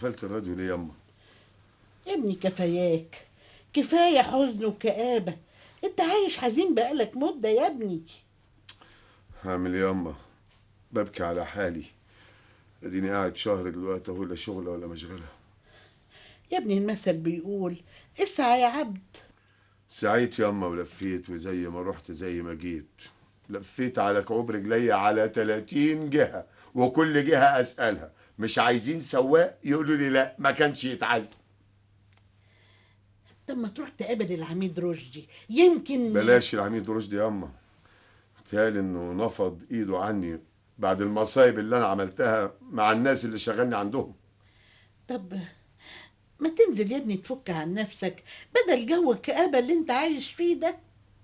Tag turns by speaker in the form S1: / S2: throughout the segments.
S1: قفلت الراديو ليه ياما؟
S2: يا ابني كفاياك، كفاية حزن وكآبه، انت عايش حزين بقالك مده يا ابني.
S1: هعمل ايه ياما؟ ببكي على حالي، اديني قاعد شهر دلوقتي اهو، لا شغله ولا مشغله.
S2: يا ابني المثل بيقول اسعى يا عبد.
S1: سعيت ياما ولفيت، وزي ما رحت زي ما جيت، لفيت على كعوب رجلي على 30 جهة، وكل جهة أسألها مش عايزين سواق، يقولوا لي لا ما كانش يتعز.
S2: طب ما تروح تقابل العميد رشدي يمكن.
S1: بلاش العميد رشدي ياما، بيتهيألي إنه نفض إيده عني بعد المصايب اللي أنا عملتها مع الناس اللي شغلني عندهم.
S2: طب ما تنزل يا ابني تفك عن نفسك بدل جو الكآبة اللي انت عايش فيه ده.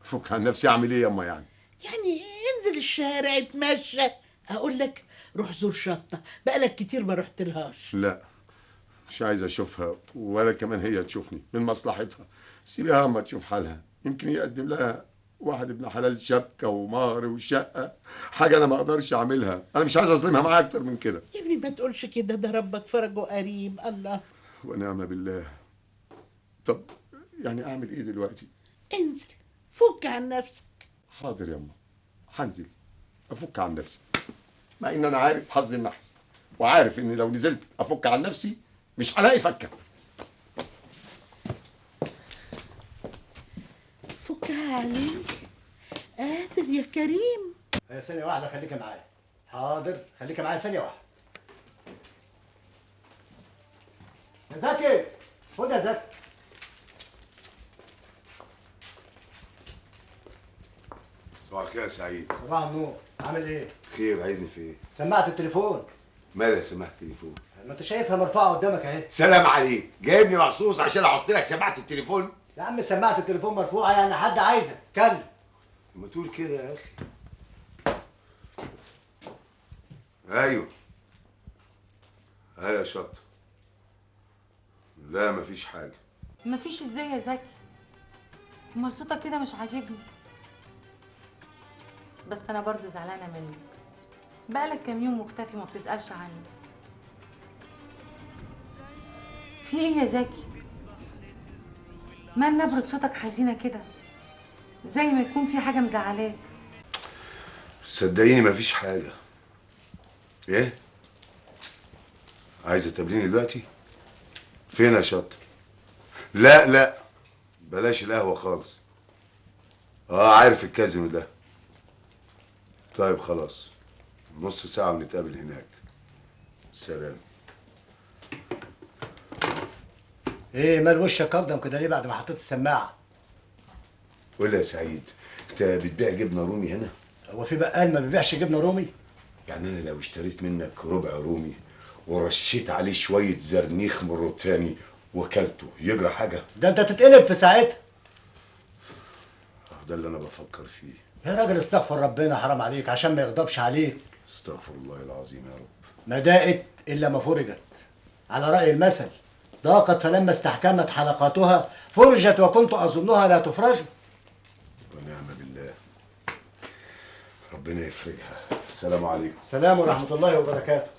S1: فك عن نفسي اعمل ايه ياما يعني؟
S2: يعني انزل الشارع اتمشى، اقول لك روح زور شطة، بقالك كتير ما رحت لهاش.
S1: لا مش عايز اشوفها ولا كمان هي تشوفني، من مصلحتها سيبيها اما تشوف حالها، يمكن يقدم لها واحد ابن حلال شبكة ومهر وشقة، حاجة انا ما اقدرش اعملها، انا مش عايز اظلمها معايا اكتر من كده.
S2: يا ابني ما تقولش كده، ده ربك فرجه قريب. الله
S1: ونعم بالله. طب يعني اعمل ايه دلوقتي؟
S2: انزل فك عن نفسك.
S1: حاضر يما، هنزل افك عن نفسي، مع ان انا عارف حظي النحس، وعارف ان لو نزلت افك عن نفسي مش هلاقي فكه.
S2: فكها عليك قادر يا كريم.
S3: ثانية واحدة خليك معايا. حاضر خليك معايا ثانية واحدة. يا زكي خد يا زكي.
S1: صباح الخير يا سعيد.
S3: صباح النور، عامل ايه؟
S1: خير، عايزني في ايه؟
S3: سماعة التليفون.
S1: مالها سماعة التليفون؟
S3: ما انت شايفها مرفوعة قدامك اهي.
S1: سلام عليك، جايبني مخصوص عشان احط لك سماعة التليفون؟
S3: يا عم سماعة التليفون مرفوعة يعني حد عايزك، كلم.
S1: ما تقول كده يا اخي. ايوه ايوه يا شطة. لا مفيش حاجة.
S4: مفيش ازاي يا زكي؟ امال صوتك كده مش عاجبني. بس انا برضو زعلانة منك، بقالك كام يوم مختفي ما بتسألش عني. في ايه يا زكي؟ مال نبرة صوتك حزينة كده؟ زي ما يكون في حاجة مزعلاك.
S1: صدقيني مفيش حاجة. ايه؟ عايزة تقابليني دلوقتي؟ فين يا شاطر؟ لا لا بلاش القهوة خالص. عارف الكازينو ده. طيب خلاص، نص ساعة ونتقابل هناك. سلام.
S3: ايه مال وشك قدم كده ليه بعد ما حطيت السماعة؟
S1: قول لي يا سعيد، انت بتبيع جبنة رومي هنا؟
S3: هو في بقال ما بيبيعش جبنة رومي؟
S1: يعني انا لو اشتريت منك ربع رومي ورشيت عليه شوية زرنيخ مروتاني وكلته يجرى حاجة؟
S3: ده انت تتقلب في ساعتها.
S1: ده اللي انا بفكر فيه.
S3: يا راجل استغفر ربنا، حرام عليك، عشان ما يغضبش عليك.
S1: استغفر الله العظيم يا رب.
S3: ما داقت الا ما فرجت، على رأي المثل ضاقت فلما استحكمت حلقاتها فرجت وكنت اظنها لا تفرج.
S1: ونعم بالله، ربنا يفرجها. السلام عليكم.
S3: السلام ورحمة الله وبركاته.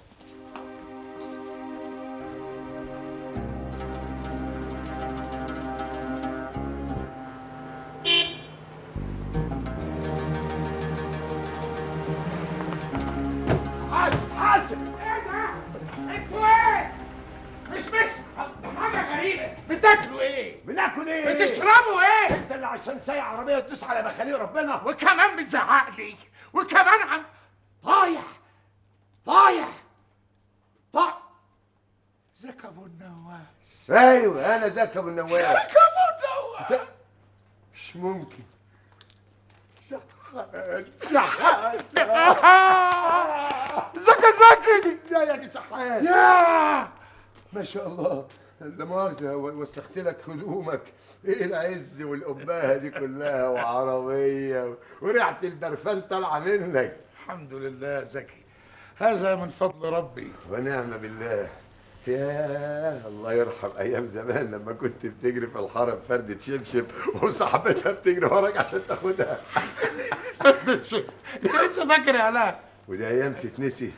S5: بتشربوا ايه؟
S1: انت اللي عشان سايق عربية تدوس على مخاليق ربنا،
S5: وكمان بتزعق لي، وكمان عم طايح طايح طايح. زكي ابو النواس.
S1: ايوه انا زكي ابو النواس.
S5: زكي ابو النواس
S1: مش ممكن. شحات
S5: شحات. زكي زكي
S1: ازيك يا شحات؟
S5: يا
S1: ما شاء الله، لا مؤاخذة وسخت لك هدومك. ايه العز والأبهة دي كلها وعربية وريحة البرفان طالعة منك.
S5: الحمد لله زكي، هذا من فضل ربي.
S1: ونعم بالله. يا الله يرحم ايام زمان لما كنت بتجري في الحارة بفردة شبشب وصاحبتها بتجري وراك عشان تاخدها.
S5: فردة شبشب انت لسه فاكر يا علاء؟
S1: ودي ايام تتنسي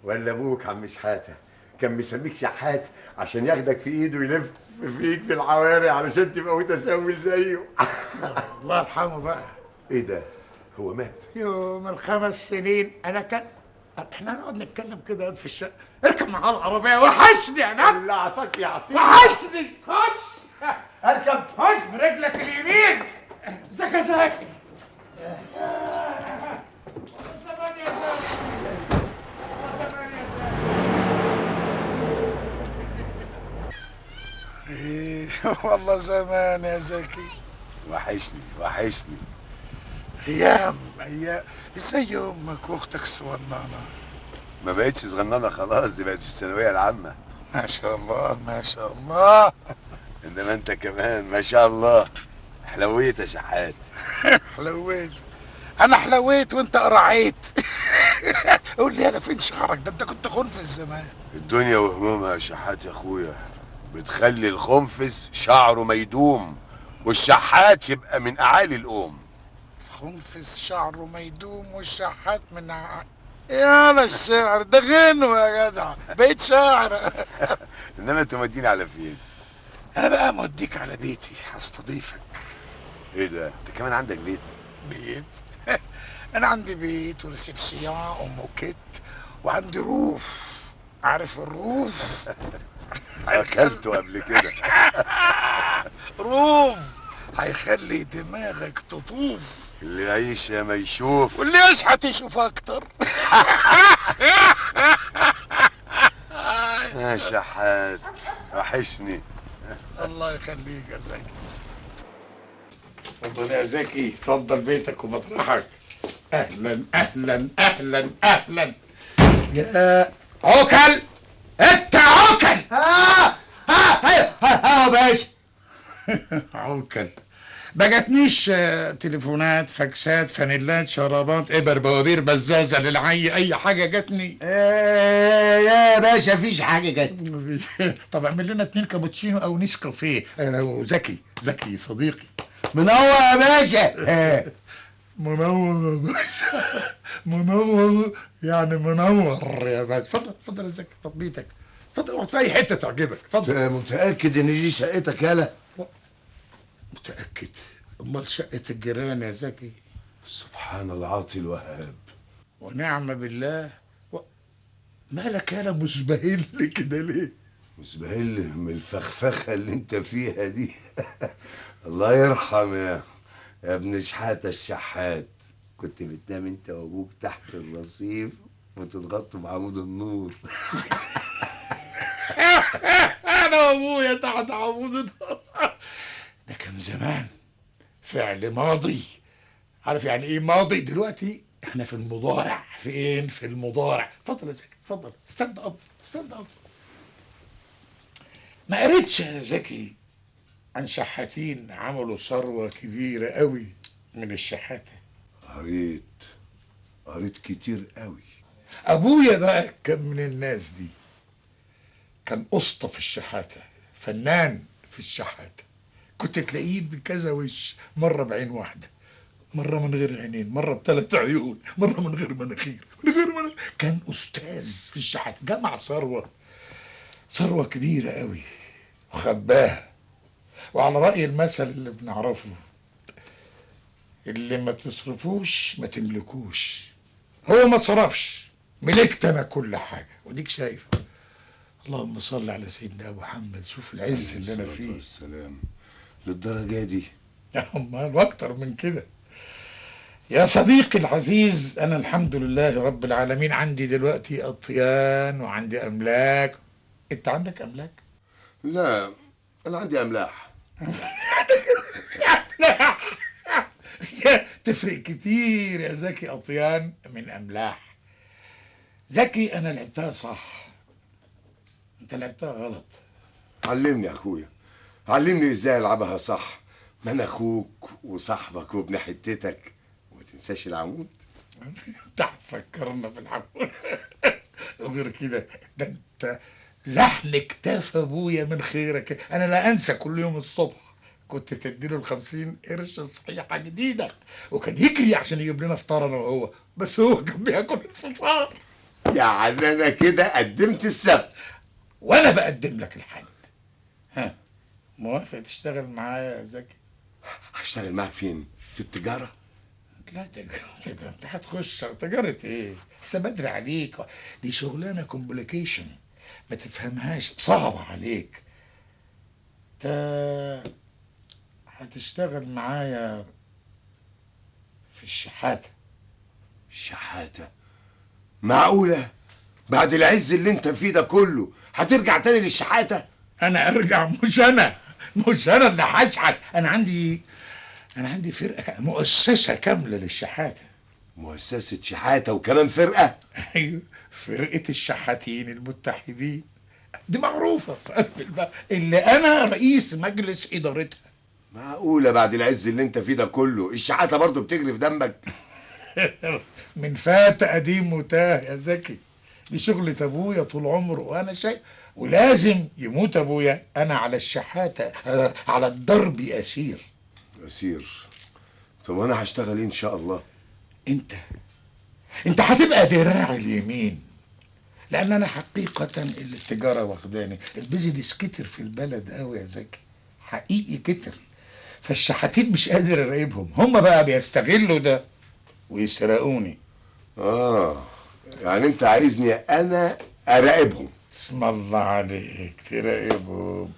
S1: ولا ابوك عم شحاته كان مسميك شحات عشان ياخدك في ايده ويلف فيك في الحواري علشان تبقى متسول زيه.
S5: الله يرحمه بقى.
S1: ايه ده؟ هو مات؟
S5: يوم ال5 سنين. انا كان احنا هنقعد نتكلم كده في الشقة. اركب معاه العربية، وحشني انا.
S1: اللي اعطاك يعطيك.
S5: وحشني. خش
S1: اركب،
S5: خش برجلك اليمين. زكا زكي. ايه والله زمان يا زكي.
S1: وحشني وحشني.
S5: ايام ايام. ازاي امك واختك الصغننه؟
S1: ما بقتش صغننه خلاص، دي بقت في الثانوية العامة.
S5: ما شاء الله ما شاء الله.
S1: انما انت كمان ما شاء الله حلويت يا شحات.
S5: حلويت؟ انا حلويت وانت قرعيت. قول لي انا فين شعرك ده؟ انت كنت خنفس زمان.
S1: الدنيا وهمومها يا شحات يا اخويا بتخلي الخنفس شعره ميدوم، والشحات يبقى من اعالي الام.
S5: الخنفس شعره ميدوم والشحات من يا الشعر ده غنوه يا جدع، بقيت شاعر.
S1: انما انت موديني على فين؟
S5: انا بقى موديك على بيتي، هستضيفك.
S1: ايه ده؟ انت كمان عندك بيت؟
S5: بيت؟ انا عندي بيت وريسبسيون وموكيت وعندي roof. عارف ال roof؟
S1: اكلته قبل كده.
S5: roof هيخلي دماغك تطوف.
S1: اللي يعيش يا ما يشوف،
S5: واللي يشحت يشوف اكتر.
S1: يا شحات وحشني.
S5: الله يخليك يا زكي. اتفضل يا زكي، اتفضل بيتك ومطرحك. اهلا اهلا اهلا اهلا يا عوكل. انت عوكل.
S3: ها ها ها ها يا باشا.
S5: عوكل ما جاتنيش تليفونات، فاكسات، فانيلات، شرابات، ابر، بوابير، بزازه للعي، اي حاجة جاتني؟
S3: يا باشا مفيش حاجة جت.
S5: مفيش. طب اعمل لنا 2 كابوتشينو او نسكافيه. انا وزكي، زكي صديقي.
S3: منور يا باشا.
S5: منور يا باشا. منور يعني منور يا باشا. اتفضل اتفضل يا زكي، اتفضل بيتك، اتفضل اقعد في اي حتة تعجبك. اتفضل.
S3: متاكد ان دي شقتك؟ يالا
S5: متأكد. أمال شقة الجيران يا زكي؟
S1: سبحان العاطي الوهاب.
S5: ونعم بالله. مالك يالا مسبهل كده ليه؟
S1: مسبهل من الفخفخة اللي انت فيها دي. الله يرحم يا ابن شحاتة الشحات، كنت بتنام انت وابوك تحت الرصيف وتتغطوا بعمود النور.
S5: انا وابويا تحت عمود النور. ده كان زمان، فعل ماضي. عارف يعني ايه ماضي؟ دلوقتي احنا في المضارع. فين؟ في المضارع. اتفضل يا زكي، اتفضل. stand up، stand up. ما قريتش يا زكي عن شحاتين عملوا ثروة كبيرة قوي من الشحاتة؟
S1: قريت، قريت كتير قوي.
S5: ابويا بقى كان من الناس دي، كان اسطى في الشحاتة، فنان في الشحاتة. كنت تلاقيه بكذا وش، مرة بعين واحدة، مرة من غير عينين، مرة ب3 عيون، مرة من غير مناخير، من غير مناخير. كان أستاذ في الشحات، جمع ثروة، ثروة كبيرة قوي وخباها. وعلى رأي المثل اللي بنعرفه، اللي ما تصرفوش ما تملكوش. هو ما صرفش، ملكت أنا كل حاجة، وديك شايف. اللهم صل على سيدنا محمد. شوف العز اللي أنا فيه.
S1: السلام. للدرجة دي؟
S5: أمال وأكتر من كده يا صديقي العزيز. أنا الحمد لله رب العالمين عندي دلوقتي أطيان وعندي أملاك. أنت عندك أملاك؟
S1: لا، أنا عندي أملاح.
S5: أملاح. تفرق كتير يا زكي، أطيان من أملاح. زكي أنا لعبتها صح، أنت لعبتها غلط.
S1: علمني يا أخويا، علمني ازاي العبها صح. ما انا اخوك وصاحبك وابن حتتك، وما تنساش العمود.
S5: انت هتفكرنا في العمود. وغير كده ده انت لحن كتاف ابويا من خيرك. انا لا انسى كل يوم الصبح كنت تديله ال50 قرش صحيحه جديدة، وكان يجري عشان يجيب لنا فطار انا وهو، بس هو كان بياكل الفطار.
S1: يعني انا كده قدمت السبت.
S5: وانا بقدم لك الحد. ها، موافق تشتغل معايا يا زكي؟
S1: هشتغل معاك فين؟ في التجارة؟
S5: لا تجارة، انت هتخش تجارة ايه؟ لسه بدري عليك، دي شغلانة complication ما تفهمهاش، صعبة عليك. انت هتشتغل معايا في الشحاتة.
S1: الشحاتة؟ معقولة؟ بعد العز اللي انت فيه ده كله هترجع تاني للشحاتة؟
S5: انا ارجع؟ مش انا اللي هشحت، انا عندي فرقة، مؤسسة كاملة للشحاتة.
S1: مؤسسة شحاتة وكمان فرقة؟
S5: ايوه، فرقة الشحاتين المتحدين، دي معروفة في قلب البلد، اللي انا رئيس مجلس ادارتها.
S1: معقولة بعد العز اللي انت فيه ده كله الشحاتة برضه بتجري في دمك؟
S5: من فات قديم وتاه يا زكي، دي شغلة ابويا طول عمره وانا شايف، ولازم يموت ابويا انا على الشحاتة، على الضرب اسير.
S1: اسير؟ طب وانا هشتغل ايه ان شاء الله؟
S5: انت هتبقى دراع اليمين، لان انا حقيقة اللي التجارة واخداني، ال business كتر في البلد قوي يا زكي، حقيقي كتر، فالشحاتين مش قادر اراقبهم، هم بقى بيستغلوا ده ويسرقوني.
S1: يعني انت عايزني انا اراقبهم؟
S5: اسم الله عليك، تراقبهم.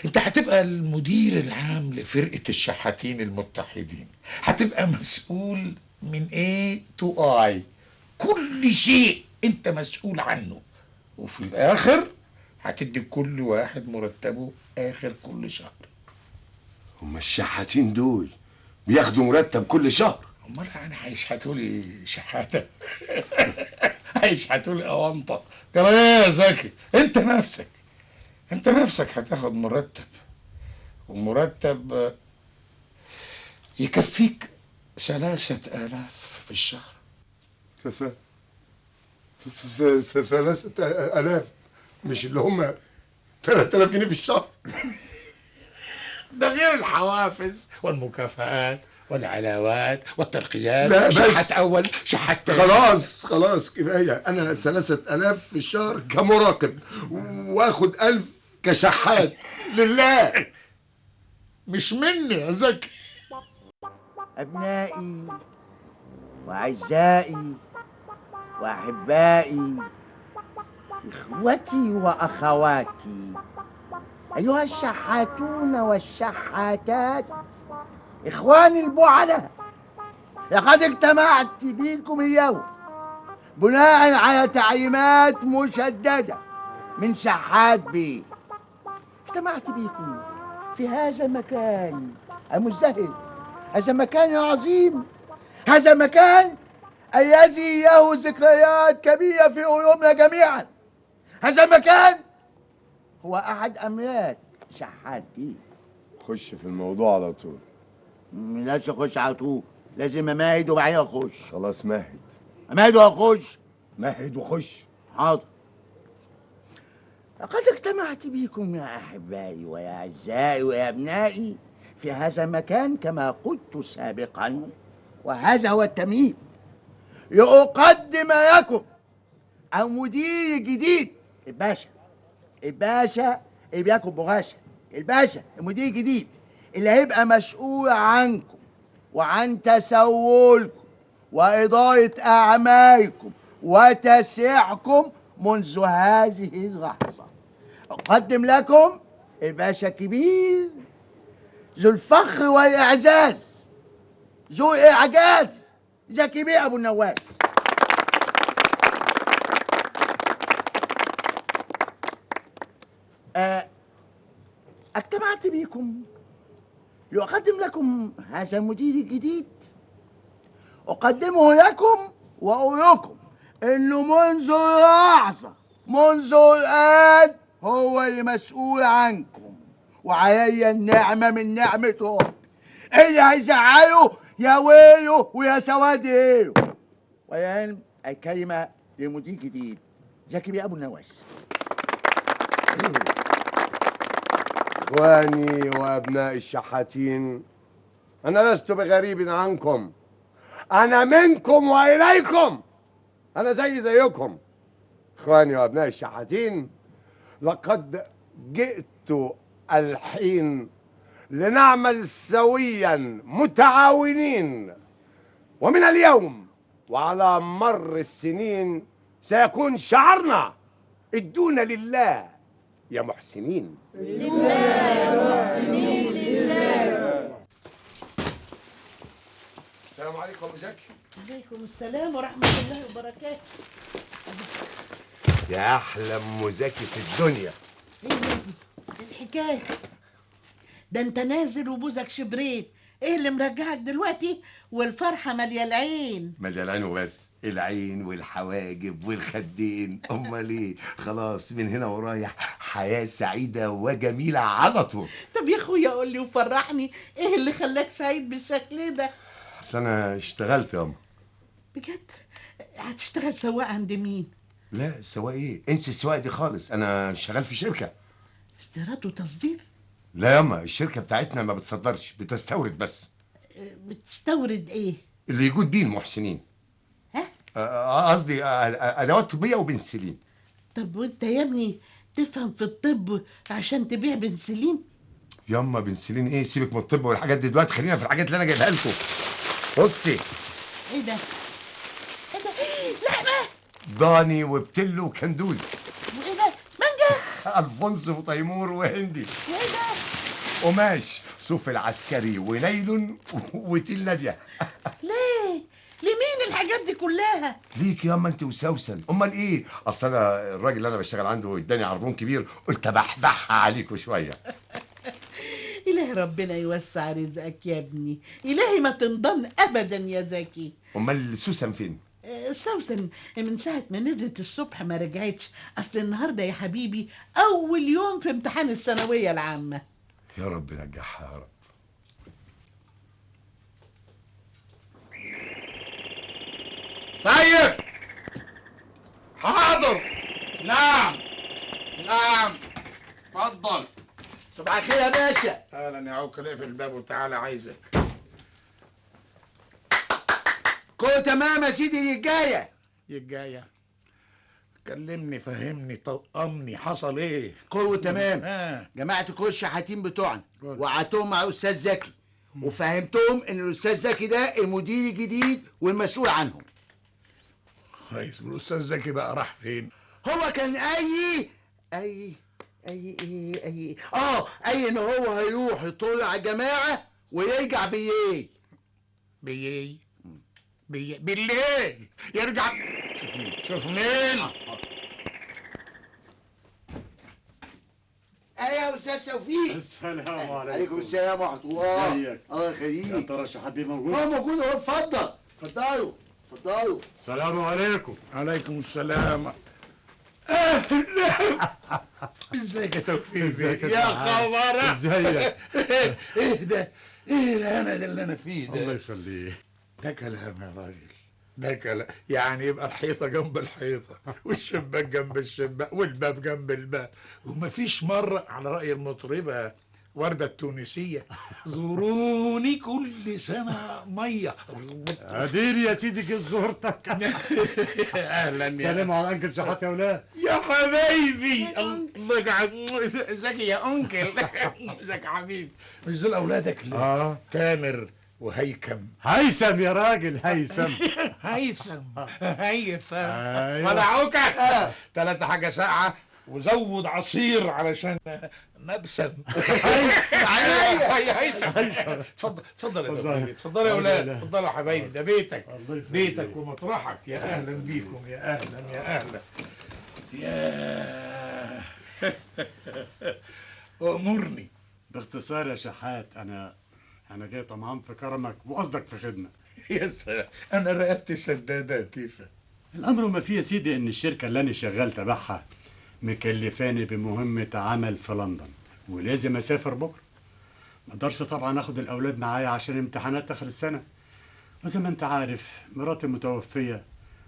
S5: انت هتبقى المدير العام لفرقة الشحاتين المتحدين، هتبقى مسؤول من A to I، كل شيء انت مسؤول عنه، وفي الاخر هتدي كل واحد مرتبه اخر كل شهر.
S1: هما الشحاتين دول بياخدوا مرتب كل شهر؟
S5: امال انا هيشحتولي شحاته؟ هيشحتولي اونطه؟ جرى ايه يا زكي؟ انت نفسك هتاخد مرتب، ومرتب يكفيك 3000 في الشهر.
S1: 3000؟ مش اللي هم 3000 جنيه في الشهر؟
S5: ده غير الحوافز والمكافآت والعلاوات والترقيات.
S1: لا بس
S5: شحات اول شحات تاني.
S1: خلاص كفاية، انا 3000 في الشهر كمراقب، واخد 1000 كشحات لله.
S5: مش مني يا زكي.
S6: ابنائي واعزائي واحبائي، اخوتي واخواتي، ايها الشحاتون والشحاتات، إخواني البعلة، لقد اجتمعت بكم اليوم بناء على تعليمات مشددة من شحات بيه. اجتمعت بكم في هذا المكان المزدهر، هذا المكان العظيم، هذا المكان الذي له ذكريات كبيرة في قلوبنا جميعا. هذا المكان هو أحد أملاك شحات بيه.
S1: خش في الموضوع على طول.
S6: ملاش اخش على طول، لازم امهد وبعدين اخش.
S1: خلاص مهد.
S6: امهد واخش.
S1: مهد وخش.
S6: حاضر. لقد اجتمعت بكم يا احبائي ويا اعزائي ويا ابنائي في هذا المكان كما قلت سابقا، وهذا هو التمهيد لأقدم لكم المدير الجديد، الباشا، الباشا اللي بياكل بغاشة، الباشا المدير الجديد اللي هيبقى مسؤول عنكم وعن تسولكم وإدارة أعمالكم وتسيعكم منذ هذه اللحظة. أقدم لكم الباشا الكبير ذو الفخر والإعزاز، ذو الإعجاز، زكي بيه أبو النواس. اجتمعت بكم لأقدم لكم هذا المدير الجديد. أقدمه لكم وأقول لكم إنه منذ لحظة، منذ الآن، هو المسؤول عنكم، وعلي النعمة من نعمة ربي. اللي هيزعله يا ويله ويا سواد ايه. والآن الكلمة للمدير الجديد زكي بيه أبو النواس.
S1: إخواني وأبناء الشحاتين، أنا لست بغريب عنكم، أنا منكم وإليكم، أنا زي زيكم. إخواني وأبناء الشحاتين، لقد جئت الحين لنعمل سويا متعاونين، ومن اليوم وعلى مر السنين سيكون شعارنا ادونا لله يا محسنين.
S7: لله يا محسنين لله.
S1: السلام عليكم ابو زكي.
S2: عليكم السلام ورحمة الله وبركاته.
S1: يا احلى ام زكي في الدنيا.
S2: ايه الحكاية؟ ده انت نازل وبوزك شبرين، ايه اللي مرجعك دلوقتي والفرحه ماليه العين؟
S1: ماليه العين وبس، العين والحواجب والخدين، امال ايه؟ خلاص من هنا ورايح حياة سعيدة وجميلة على طول.
S2: طب يا اخويا قول لي وفرحني، ايه اللي خلاك سعيد بالشكل ده؟
S1: اصل انا اشتغلت ياما.
S2: بجد؟ هتشتغل سواق عند مين؟
S1: لا سواق ايه؟ انسي السواقة دي خالص، انا شغال في شركة.
S2: استيراد وتصدير؟
S1: لا ياما، الشركة بتاعتنا ما بتصدرش، بتستورد بس.
S2: بتستورد ايه؟
S1: اللي يجود بيه المحسنين. ها؟ قصدي ادوات طبية وبنسلين.
S2: طب وانت يا ابني تفهم في الطب عشان تبيع بنسلين؟
S1: ياما بنسلين ايه؟ سيبك من الطب والحاجات دي دلوقتي، خلينا في الحاجات اللي انا جايبها لكم. بصي.
S2: ايه ده؟ ايه ده؟ لحمه؟
S1: ضاني وبتلو وكندوز.
S2: وايه ده؟ مانجا؟
S1: الفونسو وتيمور وهندي.
S2: وايه ده؟
S1: قماش صوف العسكري ونايلون وتيل ناديه.
S2: ليه؟ لمين الحاجات دي كلها؟
S1: ليك ياما انت وسوسن، امال ايه؟ اصل انا الراجل اللي انا بشتغل عنده اداني عربون كبير، قلت ابحبحها عليكوا شوية.
S2: إلهي ربنا يوسع رزقك يا ابني، إلهي ما تنضن أبدا يا زكي.
S1: أمال سوسن فين؟
S2: سوسن من ساعة ما نزلت الصبح ما رجعتش، أصل النهاردة يا حبيبي أول يوم في امتحان الثانوية العامة.
S1: يا رب نجحها يا رب.
S5: طيب حاضر. نعم نعم اتفضل.
S6: صباح الخير يا باشا.
S5: اهلا يا عوكل، اقفل الباب وتعالى عايزك.
S6: كله تمام يا سيدي. الجاية
S5: الجاية كلمني فهمني طقمني، حصل ايه؟
S6: كله تمام. جماعة كل الشحاتين بتوعنا وقعدتهم مع الاستاذ زكي وفهمتهم ان الاستاذ زكي ده المدير الجديد والمسؤول عنهم.
S5: كويس. والاستاذ زكي بقى راح فين؟
S6: هو كان اي اي اي اي اي اي ان هو هيروح يطلع على الجماعة ويرجع بيه
S5: بيه بيه بالليل يرجع. شوف مين، شوف مين.
S6: ايه يا استاذ توفيق.
S8: السلام عليكم.
S6: عليكم السلام ورحمة الله.
S8: ازيك؟
S6: الله يخليك.
S8: يا ترى شحات بيه موجود؟
S6: هو موجود اهو. اتفضل اتفضلوا اتفضلوا.
S8: السلام عليكم.
S5: عليكم السلام. اهلا. ازيك يا توفيق؟ يا خبر.
S8: ازيك؟
S5: ايه ده؟ ايه الهنا ده اللي انا فيه ده؟
S8: الله يخليك.
S5: ده كلام يا راجل، ده كلام. يعني يبقى الحيطة جنب الحيطة والشباك جنب الشباك والباب جنب الباب، ومفيش مرة على راي المطربه وردة التونسية زوروني كل سنة مية.
S8: أدير يا سيدي كيف زورتك.
S5: أهلا يا
S8: سلام على أنكل شحات يا ولاد.
S5: يا حبايبي الله يجعل. ازيك يا أنكل؟ ازيك يا حبيبي؟ مش دول أولادك؟ تامر وهيكم.
S8: هيثم يا راجل، هيثم.
S5: هيثم هيثم. ولا عوكة 3 حاجة ساقعة وزود عصير علشان نبسم. هيثم هيثم. اتفضل اتفضل يا حبيبي، اتفضل يا اولاد، اتفضلوا يا حبايبي، ده بيتك، بيتك ومطرحك. يا اهلا بيكم، يا اهلا يا اهلا. يا امرني
S8: باختصار يا شحات، انا جاي طمعان في كرمك وقصدك في خدمة.
S5: يا سلام، انا رقبتي سداده يا تيفا.
S8: الامر ما فيه يا سيدي ان الشركة اللي انا شغال تبعها مكلفاني بمهمة عمل في لندن ولازم اسافر بكره. ما اقدرش طبعا اخد الاولاد معايا عشان امتحانات اخر السنة، وزي ما انت عارف مراتي متوفيه،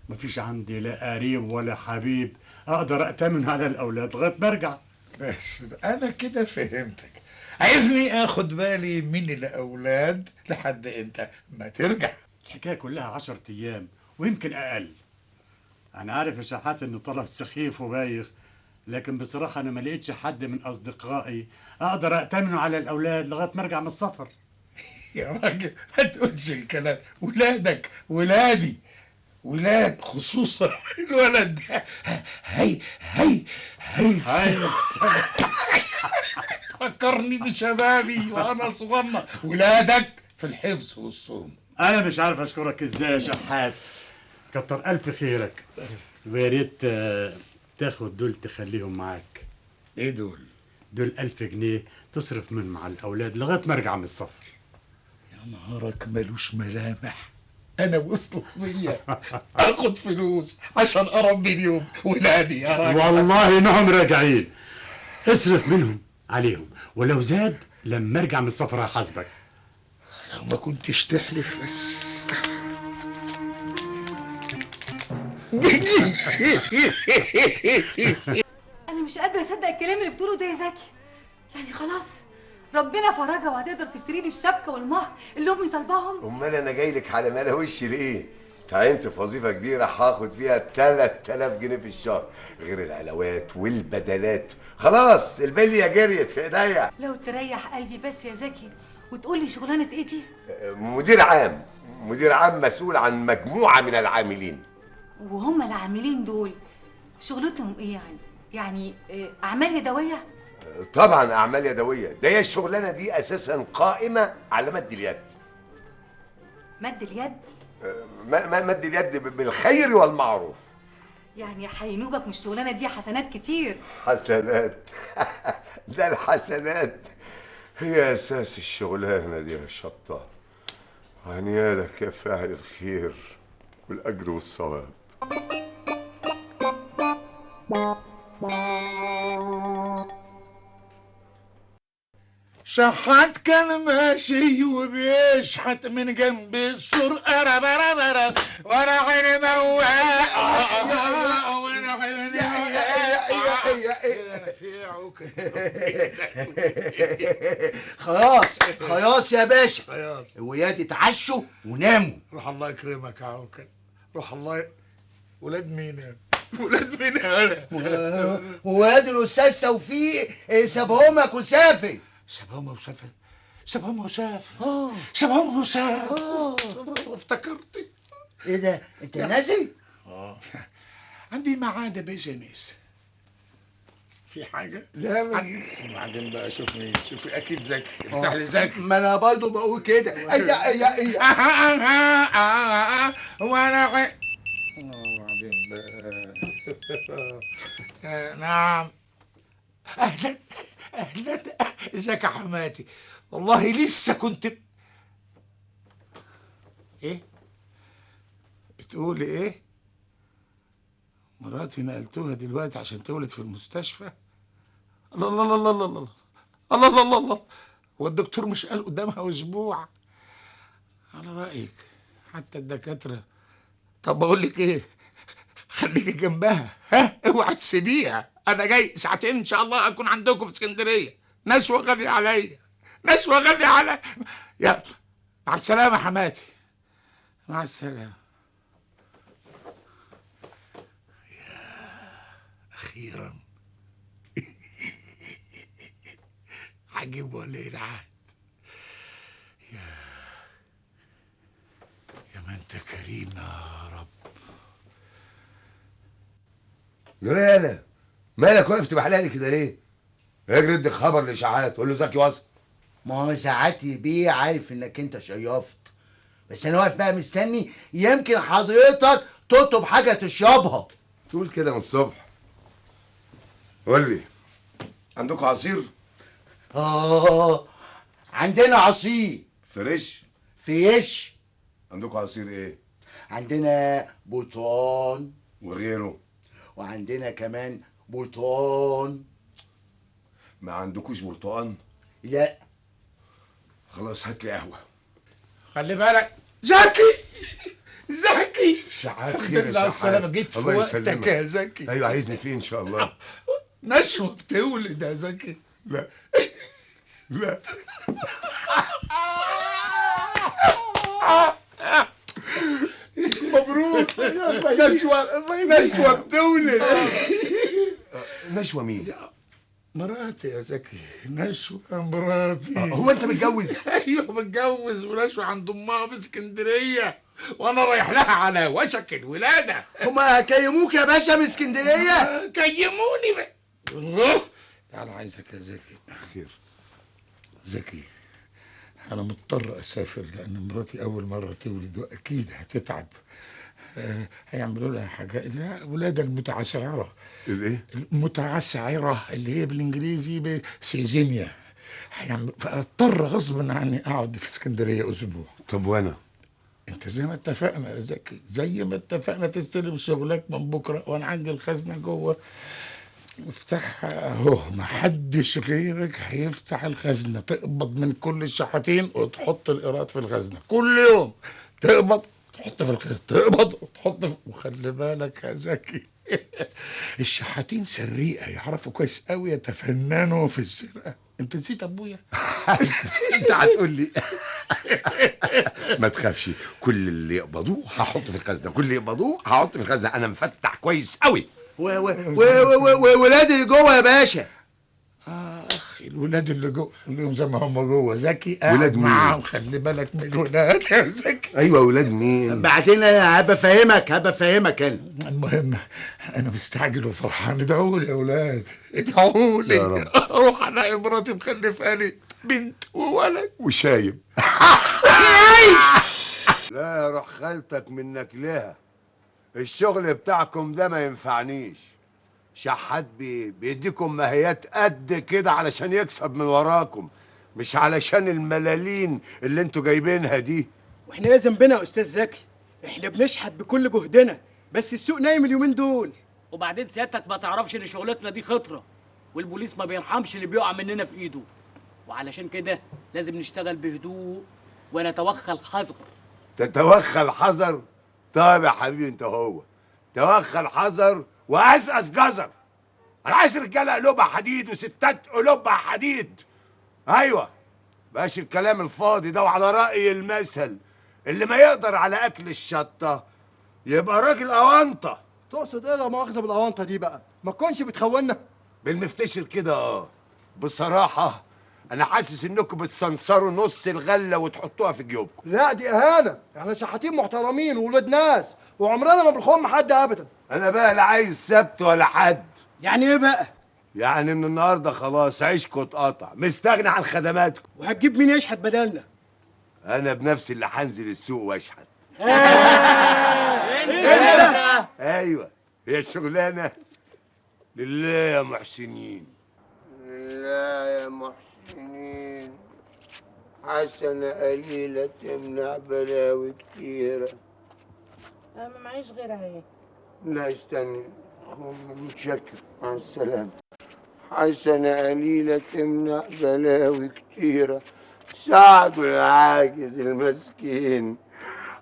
S8: مفيش عندي لا قريب ولا حبيب اقدر اتامن على الاولاد لغاية ما ارجع.
S5: بس انا كده فهمتك، عايزني اخد بالي من الاولاد لحد انت ما ترجع.
S8: الحكاية كلها 10 ايام ويمكن اقل. انا عارف يا شحات انه طلب سخيف وبايخ، لكن بصراحة انا ما لقيتش حد من اصدقائي اقدر ائتمنه على الاولاد لغاية ما ارجع من السفر.
S5: يا راجل ما تقولش الكلام، ولادك ولادي ولاد، خصوصا الولد ده. هي هي هي هي فكرني بشبابي وانا صغنن. ولادك في الحفظ والصوم.
S8: انا مش عارف اشكرك ازاي يا شحات، كتر الف خيرك. ويا ريت تاخد دول تخليهم معاك.
S5: ايه دول؟
S8: دول 1000 جنيه تصرف منهم على الاولاد لغاية ما ارجع من السفر.
S5: يا نهارك ملوش ملامح. انا وصلت بيا اخد فلوس عشان اربي اليوم ولادي يا راجل.
S8: والله انهم راجعين، اصرف منهم عليهم، ولو زاد لما ارجع من السفر هحاسبك.
S5: لو ما كنتش تحلف بس.
S4: انا مش قادرة اصدق الكلام اللي بتقوله ده يا زكي. يعني خلاص ربنا فرجها وهتقدر تشتري لي الشبكة والمهر اللي امي طالباهم.
S1: امال انا جاي لك على ملا وشي ليه؟ تعينت في وظيفة كبيرة هاخد فيها 3000 جنيه في الشهر، غير العلاوات والبدلات. خلاص البلية جريت في ايديا.
S4: لو تريح قلبي بس يا زكي وتقول لي شغلانة ايه دي؟
S1: مدير عام، مدير عام مسؤول عن مجموعة من العاملين.
S4: وهم العاملين دول شغلتهم ايه يعني؟ يعني اعمال يدوية؟
S1: طبعا اعمال يدوية، ده هي الشغلانة دي اساسا قائمة على مد اليد.
S4: مد اليد؟
S1: مد اليد بالخير والمعروف.
S4: يعني هينوبك من الشغلانة دي حسنات كتير.
S1: حسنات؟ ده الحسنات هي اساس الشغلانة دي يا شطه. هنيالك يا فاعل الخير والاجر والصواب.
S5: شحات كان ماشي وبيشحت من جنب السور، رب وانا عيني مواق وانا عيني
S6: خلاص خلاص يا باشا، خلاص الولاد اتعشوا وناموا.
S5: روح الله يكرمك يا عوكل، روح الله. ولاد مين؟ ولاد مين يا ولاد؟
S6: ولاد الاستاذ توفيق سابهمك وسافر.
S5: سابهم وسافر، سابهم وسافر، سابهم وسافر. افتكرت.
S6: ايه ده؟ انت نازل؟
S5: عندي ميعاد business. في حاجة؟
S6: لا.
S5: وبعدين بقى شوفني، شوفي أكيد زكي، افتح لي زكي.
S6: ما أنا برضه بقول كده. أي أي أي
S5: وأنا وبعدين بقى نعم. أهلا أهلا، ازيك يا حماتي؟ والله لسه كنت إيه؟ بتقولي إيه؟ مراتي نقلتوها دلوقتي عشان تولد في المستشفى؟ الله الله الله الله الله الله الله الله الله، هو الدكتور مش قال قدامها أسبوع؟ على رأيك حتى الدكاترة. طب بقول لك إيه؟ خليكي جنبها، ها؟ اوعى تسيبيها. أنا جاي ساعتين إن شاء الله أكون عندكم في اسكندرية. نشوة غالية عليا، نشوة غالية عليا. يلا مع السلامة حماتي، مع السلامة. يا أخيرا عجيب ولا العهد. يا ما أنت كريم يا رب.
S1: جريانة مالك واقف تبحلقلي كده ليه؟ اجري ادي خبر لشحات قول له زكي وصل.
S6: ما هو ساعات بيه عارف انك انت شيفت، بس انا واقف بقى مستني يمكن حضرتك تطلب حاجة تشربها.
S1: تقول كده من الصبح. قول لي عندكم عصير؟
S6: عندنا عصير
S1: fresh.
S6: fresh.
S1: عندكم عصير ايه؟
S6: عندنا بطان
S1: وغيره،
S6: وعندنا كمان برتقان.
S1: ما عندكوش برتقان؟
S6: لا.
S1: خلاص هات لي قهوة.
S5: خلي بالك زكي، زكي
S1: شحات خير يا شحات.
S5: السلامة، جيت في وقتك يا زكي.
S1: ايوه عايزني فين ان شاء الله؟
S5: نشوة بتولد يا زكي.
S1: لا لا
S5: مبروك. نشوة، نشوة بتولد.
S1: نشوه مين؟
S5: مراتي يا زكي، نشوة مراتي.
S1: هو انت متجوز؟
S5: ايوه متجوز، ونشوة عند امها في اسكندرية، وانا رايح لها على وشك الولادة.
S6: هما كيموك يا باشا من اسكندرية؟
S5: كيموني بقى. تعال عايزك يا زكي.
S1: خير؟
S5: زكي انا مضطر اسافر لان مراتي اول مرة تولد واكيد هتتعب. هيعملوا لها حاجة الولادة المتعسعره.
S1: الايه؟
S5: المتعسعره اللي هي بالانجليزي بسيزيميا. هيعمل، فاضطر غصب عني اقعد في اسكندرية اسبوع.
S1: طب وانا؟
S5: انت زي ما اتفقنا يا زكي، زي ما اتفقنا تستلم شغلك من بكره، وانا عندي الخزنة جوه افتحها اهو، محدش غيرك هيفتح الخزنة. تقبض من كل الشحاتين وتحط الايراد في الخزنة كل يوم، تقبض تحط في الخزنة، تقبض وتحط في... وخلي بالك يا زكي الشحاتين سريقه، يعرفوا كويس قوي يتفننوا في السرقة. انت نسيت ابويا؟
S1: انت هتقول لي ما تخافش، كل اللي يقبضوه هحطه في الخزنة، كل اللي يقبضوه هحطه في الخزنة، انا مفتح كويس قوي.
S6: ولادي جوه يا باشا.
S5: اخ الولاد اللي جوه خليهم زي ما هم جوه. زكي قاعد معاهم، خلي بالك من الولاد يا زكي.
S1: ايوه ولاد مين؟
S6: بعدين انا هبقى افهمك، هبقى افهمك انا.
S5: المهم انا مستعجل وفرحان، ادعوا لي يا ولاد، ادعوا لي اروح الاقي مراتي مخلفه لي بنت وولد
S1: وشايب. لا يا روح خالتك من نكلها، الشغل بتاعكم ده ما ينفعنيش. شحات بيديكم ماهيات قد كده علشان يكسب من وراكم، مش علشان الملالين اللي انتوا جايبينها دي.
S9: واحنا ايه ذنبنا يا استاذ زكي؟ احنا بنشحت بكل جهدنا، بس السوق نايم اليومين دول.
S10: وبعدين سيادتك ما تعرفش ان شغلتنا دي خطره، والبوليس ما بيرحمش اللي بيقع مننا في ايده، وعلشان كده لازم نشتغل بهدوء ونتوخى الحذر.
S1: تتوخى الحذر؟ طيب يا حبيبي انت هو توخى الحذر واسقس جزر. انا عايز رجاله قلوبها حديد وستات قلوبها حديد. ايوه بقاش الكلام الفاضي ده. وعلى راي المثل، اللي ما يقدر على اكل الشطه يبقى راجل اونطه.
S6: تقصد ايه لا مؤاخذة بالاونطه دي بقى؟ ما تكونش بتخونا
S1: بالمفتشر كده. اه بصراحة انا حاسس انكم بتسنصروا نص الغلة وتحطوها في جيوبكم.
S6: لا دي اهانه، احنا شحاتين محترمين وولاد ناس وعمرنا ما بنخم حد ابدا.
S1: انا بقى لا عايز سبت ولا حد.
S9: يعني ايه بقى؟
S1: يعني من النهارده خلاص عيشكم اتقطع، مستغني عن خدماتكم.
S9: وهتجيب مين يشحت بدلنا؟
S1: انا بنفسي اللي هنزل السوق واشحت.
S9: انت؟
S1: ايوه هي الشغلانة لله يا محسنين.
S6: لله يا محسنين، حسنة قليلة تمنع بلاوي كتيرة.
S7: أنا ما معيش غيرها اهي.
S6: لا استني، متشكر، مع السلامة. حسنة قليلة تمنع بلاوي كتيرة، ساعدوا العاجز المسكين.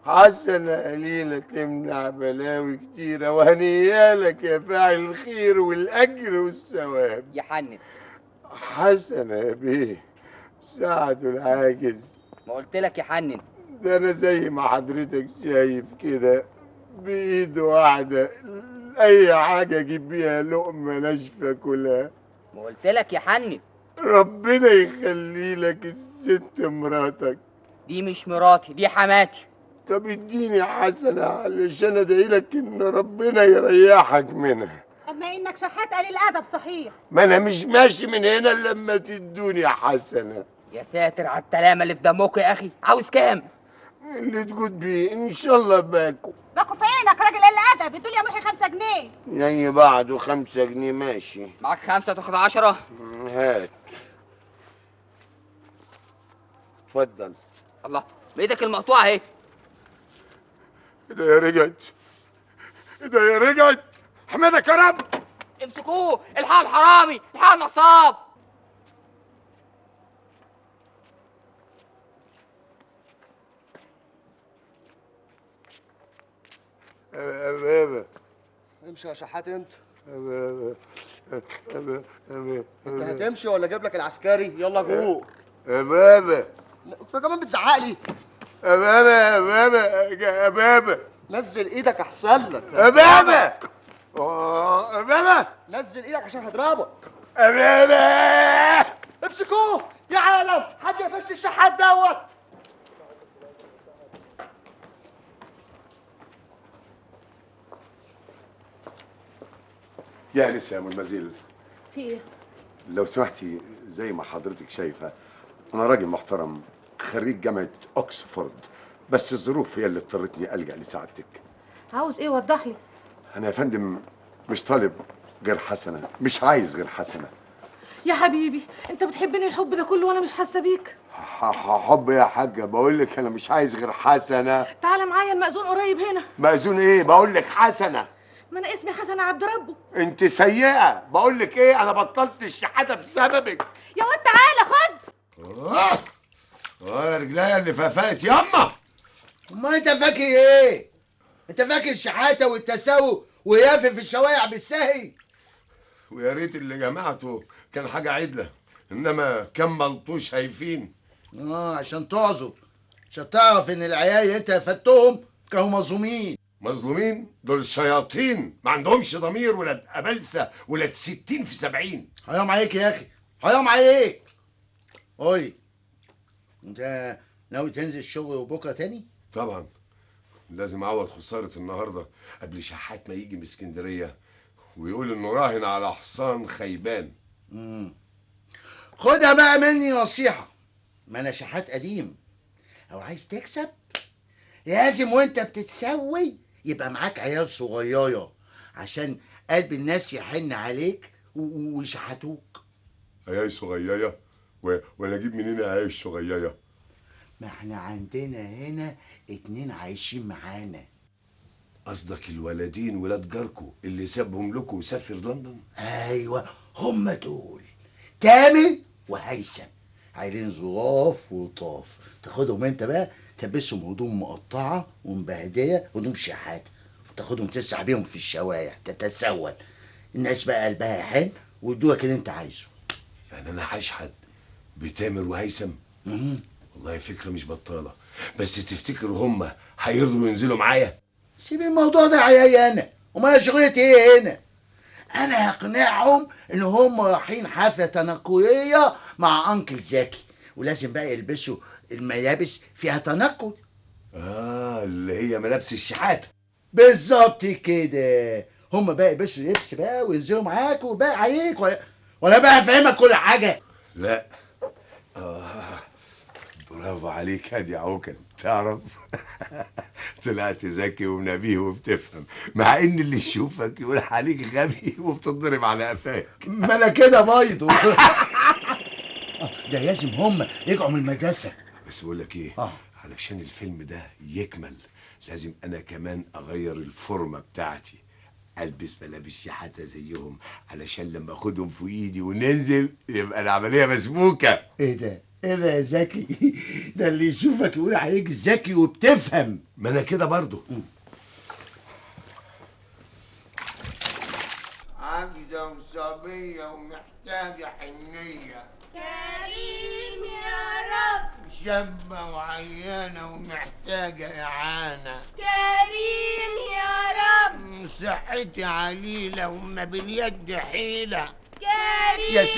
S6: حسنة قليلة تمنع بلاوي كتيرة، وهنيالك يا فاعل الخير والأجر والثواب.
S11: يا حنن.
S6: حسنة يا بيه، ساعدوا العاجز.
S11: ما قلت لك يا حنن.
S6: ده أنا زي ما حضرتك شايف كده، بإيد واحدة أي حاجة أجيب بيها لقمة ناشفة كلها.
S11: ما قلت لك يا حنن.
S6: ربنا يخلي لك الست مراتك.
S11: دي مش مراتي، دي حماتي.
S6: طب اديني حسنة علشان ادعي لك ان ربنا يريحك منها.
S7: اما انك شحات قليل ادب صحيح.
S6: ما انا مش ماشي من هنا لما تدوني حسنة.
S11: يا ساتر على التلامة اللي في دمك يا اخي. عاوز كام؟
S6: اللي تجود بيه ان شاء الله. باكو
S7: باكو في عينك، راجل قليل ادب. ادولي يا محي 5 جنيه.
S6: زي بعضه 5 جنيه ماشي.
S11: معاك 5 تاخد 10.
S6: هات اتفضل.
S11: الله، بايدك المقطوعة اهي.
S6: ايه ده يا رجعت؟ ايه ده يا رجعت؟ حمدك يا رب.
S11: امسكوه، الحق الحرامي، الحق النصاب.
S6: أبابا
S12: امشي يا شحات. انت انت هتمشي ولا اجيب لك العسكري؟ يلا جوه.
S6: أبابا
S12: انت كمان بتزعق لي؟
S6: أبابا أبابا أبابا،
S12: نزل ايدك احسن لك.
S6: أبابا أبابا،
S12: نزل ايدك عشان هضربك.
S1: امامي
S12: امسكوه يا عالم، حد يقفش الشحات دوت.
S1: يا لسه يا مدمزيل،
S7: في ايه؟
S1: لو سمحتي، زي ما حضرتك شايفه انا راجل محترم خريج جامعه اوكسفورد، بس الظروف هي اللي اضطرتني الجا لسعادتك.
S7: عاوز ايه؟ وضح لي.
S1: انا يا فندم مش طالب غير حسنه، مش عايز غير حسنه.
S7: يا حبيبي انت بتحبني الحب ده كله وانا مش حاسه بيك.
S1: حب يا حاجة؟ بقول لك انا مش عايز غير حسنه.
S7: تعالى معايا، المأذون قريب هنا.
S1: مأذون ايه؟ بقول لك حسنه.
S7: ما انا اسمي حسنه عبد ربه.
S1: انت سيئه، بقول لك ايه، انا بطلت الشحاته بسببك.
S7: يا واد تعالى خد.
S1: اه رجليا اللي ففقت ياما.
S6: امال انت فاكر ايه؟ انت فاكر الشحاته والتساوي ويافي في الشوارع بالسهي؟
S1: ويا ريت اللي جمعته كان حاجة عدله، انما كم ملطوش هايفين.
S6: عشان تعذر، عشان تعرف ان العيال اللي انت فدتهم كانوا مظلومين.
S1: مظلومين؟ دول شياطين، ما عندهمش ضمير، ولاد ابلسه، ولاد 60 في 70.
S6: حرام عليك يا اخي، حرام عليك. قولي، انت ناوي تنزل الشغل وبكره تاني؟
S1: طبعا، لازم اعوض خسارة النهارده قبل شحات ما يجي من اسكندرية ويقول انه راهن على حصان خيبان.
S6: خدها بقى مني نصيحة، ما انا شحات قديم. لو عايز تكسب لازم وانت بتتسوي يبقى معاك عيال صغيرة عشان قلب الناس يحن عليك ويشحتوك.
S1: عيال صغيرة؟ ولا اجيب منين عيال صغيرة؟
S6: ما احنا عندنا هنا 2 عايشين معانا.
S1: قصدك الولدين ولاد جاركو اللي سابهم لكم وسافر لندن؟
S6: ايوه هم دول، تامر وهيثم، عيلين ظراف وطاف. تاخدهم انت بقى تلبسهم هدوم مقطعه ومبهدله، هدوم شحاته، وتاخدهم تسرح بيهم في الشوارع تتسول. الناس بقى قلبها يحن ويدوك اللي انت عايزه.
S1: يعني انا هشحت بتامر وهيثم؟ والله فكرة مش بطاله، بس تفتكر هم هيرضوا ينزلوا معايا؟
S6: سيب الموضوع ده عليا انا، امال شغلتي ايه هنا؟ انا هقنعهم ان هم رايحين حفلة تنكريه مع انكل زكي، ولازم بقى يلبسوا الملابس فيها تنكر.
S1: اللي هي ملابس الشحاته.
S6: بالظبط كده، هم بقى يلبسوا لبس بقى وينزلوا معاك وبقى عليك، ولا بقى افهمك كل حاجة.
S1: لا برافو عليك هادي عوكل، تعرف طلعت ذكي ونبيه وبتفهم، مع ان اللي يشوفك يقول عليك غبي وبتضرب على قفاك.
S6: ما انا كده برضه. ده لازم هم يرجعوا من المدرسة.
S1: بس بقول لك ايه، علشان الفيلم ده يكمل لازم انا كمان اغير الفورمة بتاعتي، البس ملابس شحاته زيهم علشان لما اخدهم في ايدي وننزل يبقى العملية مسبوكه.
S6: ايه ده؟ ايه ده يا زكي؟ ده اللي يشوفك يقول عليك ذكي وبتفهم.
S1: ما انا كده برضه.
S13: عاجزه وصبية ومحتاجة حنيه.
S14: كريم يا رب.
S13: شابه وعيانه ومحتاجة اعانه.
S14: كريم يا رب.
S13: صحتي عليلة وما باليد حيله.
S14: كريم
S13: يا ست،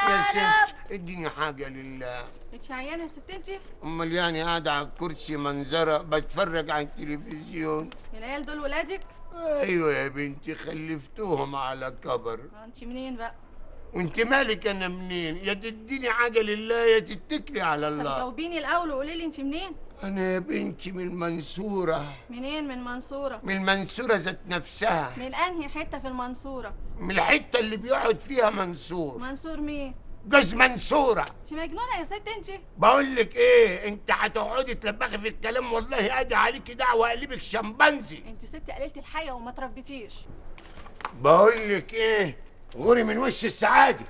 S13: يا ست اديني حاجة لله.
S14: انت عيانه يا ست انت؟
S13: امال يعني قاعدة على الكرسي منظره بتفرج على التلفزيون.
S14: العيال دول ولادك؟
S13: ايوه يا بنتي، خلفتوهم على كبر.
S14: انت منين بقى؟
S13: وانت مالك انا منين؟ يا تديني حاجة لله يا تتكلي على الله.
S14: طب جاوبيني الاول وقولي لي انت منين؟
S13: انا يا بنتي من المنصورة.
S14: منين من المنصورة؟
S13: من المنصورة ذات نفسها.
S14: من انهي حتة في المنصورة؟
S13: من الحتة اللي بيقعد فيها منصور.
S14: منصور مين؟
S13: جوز منصورة.
S14: انت مجنونة يا ست انت.
S13: بقول لك ايه، انت هتقعدي تلبخي في الكلام والله ادي عليكي دعوه اقلبك شمبانزي.
S14: انت ست قليله الحياة وما تربيتيش.
S13: بقول لك ايه، غوري من وش السعادة.